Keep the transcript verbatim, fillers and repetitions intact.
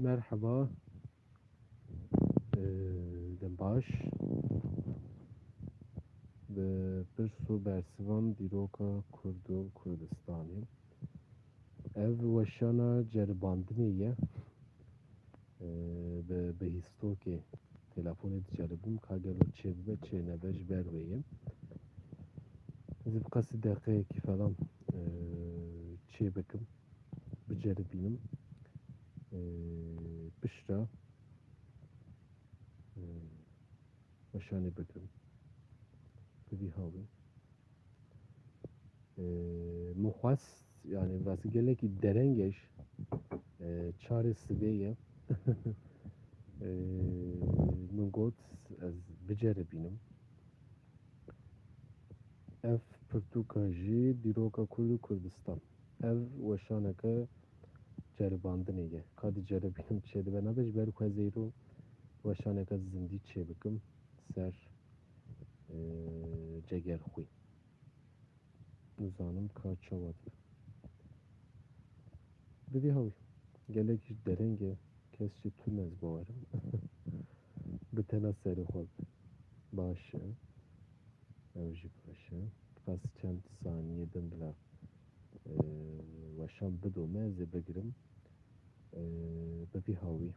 Merheba. Ee, dem baş. Bi pirs û bersivan dîroka Kurd û Kurdistanê. Ev weşana ceribandinê ye. Ee, bi, bi hîstokê telefonê diceribim, ka gelo çê bibe, çê nebe ji ber wê ye. Ez ê bi qasî deqeyekî falan, ee, çê bikim, biceribînim. Ee, piştre, ee, weşanê bikim. Bi vî hawî. Ee, min xwest, yani, vasi gelekî dereng e ji, ee, çarê sibê ye. Ee, min got, ez biceribînim. Ev pirtûka jî dîroka Kurd û Kurdistan. Ev weşaneke ceribandinê ye. Ka diceribînim çê dibe, nabe ji ber ku ez ê îro weşaneke zindî çê bikim ser, ee, Cegerxwî. Nizanim ka çawa dibe. Bi vî hawî, gelek jî dereng e, kes jî tune, ez bawerim. Bi tena serê xwe be. Baş e. Ew jî baş e. Qas çend saniyê din bila, e, weşan bidome, ez ê bigirim. E, bi vî hawî.